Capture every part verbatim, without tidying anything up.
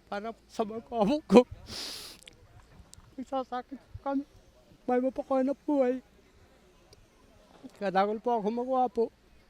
Para sa mga apo ko. Nagsasakit kami. May mapakahanap buhay. Kadakol po ako magwapo.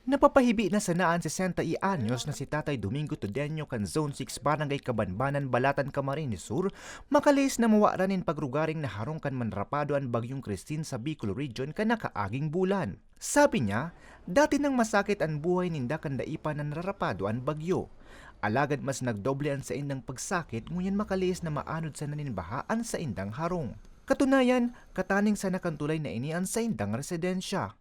Napapahibi na sana an sesenta y anyos na si Tatay Domingo Todeño kan Zone six Barangay Kabanbanan, Balatan, Camarines Sur, makalihis na mawaran nin pagrugaring naharong kan manrapado an Bagyong Christine sa Bicol Region kan nakaaging bulan. Sabi niya, dati nang masakit an buhay ninda kan dai pa nanrarapado an bagyo. Alagad mas nagdoble an saindang pagsakit ngunyan makalihis na maanod sana nin baha an saindang harong. Katunayan, kataning sana kan tulay na ini an saindang residensya.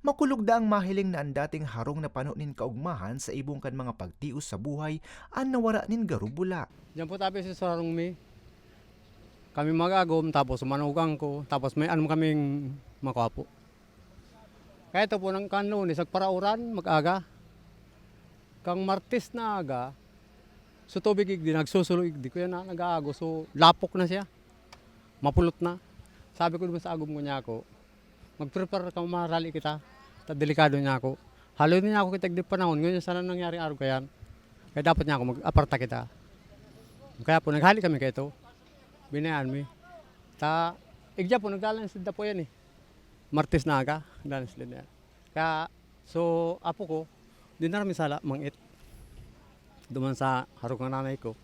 Makulog daang mahiling na an dating harong na pano nin kaugmahan sa ibong kan mga pagtios sa buhay an nawara nin garubula. Diyan po tabi si Sarong Mi. Kami mag-agom, tapos manugang ko, tapos may ano kaming makwapo. Kaya ito po, nang kan Lunes, nagparauran, mag-aga. Kang Martes na aga, so tubig igdi, nagsusulo igdi. Kaya na, nag-aago, so lapok na siya. Mapulot na. Sabi ko naman sa agom ko niya ako, mag-prepare ka, marali kita. Ta delikado niya ako. Haloy niya ako kita di panahon. Ngayon sana nangyari araw kayan. Kaya dapat niya ako mag-aparta kita. Kaya po, naghali kami kaito. Binayaan mi. Ta, igya po, naglalang sila po yan eh. Martes na aga, naglalang sila na yan. Kaya, so, apo ko, di na kami sala, mangit. Duman sa harong ng nanay ko.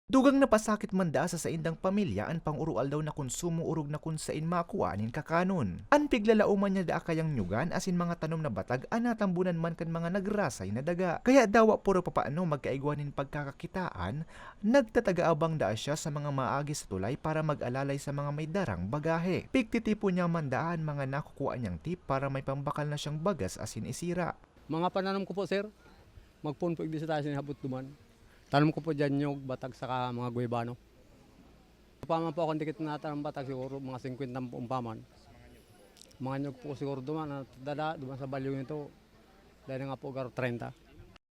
Dugang napasakit man daa sa saindang pamilya an pang-oroaldaw na konsumo orog na kun sain makua nin kakanon. An piglalaoman niya daa kayang nyugan asin mga tanom na batag an natambunan man kan mga nagrasay na daga. Kaya dawa puro papaano magkaigwa nin pagkakakitaan, nagtataga-abang daa siya sa mga maagi sa tulay para mag-alalay sa mga may darang bagahe. Pigtitipon niya man daa an mga nakukua niyang tip para may pambakal na siyang bagas asin isira. Mga pananom ko po, sir, magpoon po igdi sa taas ni habot duman. Tanom ko po dyan nyog, batag, saka mga guibano. Upaman po akong dikit na tanom batag, siguro mga singkwenta po umpaman. Mga nyog po siguro duman, na dada, duman sa balyong ito. Dahil nga po, garo treinta.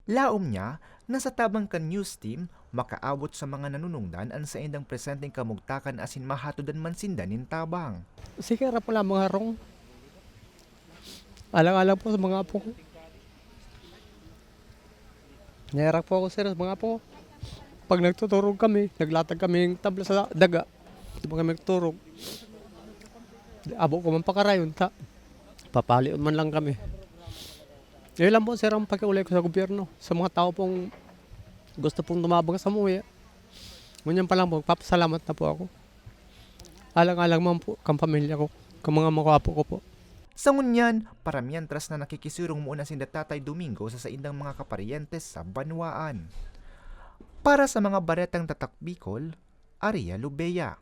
Laom niya na sa tabang kan News Team, makaabot sa mga nanunungdan an saindang presenteng kamugtakan asin mahatodan man sinda nin tabang. Sige, harap ko lang mga harong. Alang-alang po sa mga apo ko. Naherak po ako, sir, sa mga apo ko. Pag nagtuturog kami, naglatag kami ng tabla sa daga. Di ba kami nagturog? Abo ko man pakarayon, ta. Papalion man lang kami. Yun lang po, sir, ang pakiulay ko sa gobyerno. Sa mga tao pong gusto pong tumabang sa muya. Ngunyan pa lang po, papasalamat na po ako. Alang-alang man po, kang pamilya ko, kang mga makwapo ko po. Sa ngunyan, paramientras na nakikisirong muna sinda Tatay Domingo sa saindang mga kaparyentes sa banwaan. Para sa mga baretang Tatak Bicol, Aria Lubea.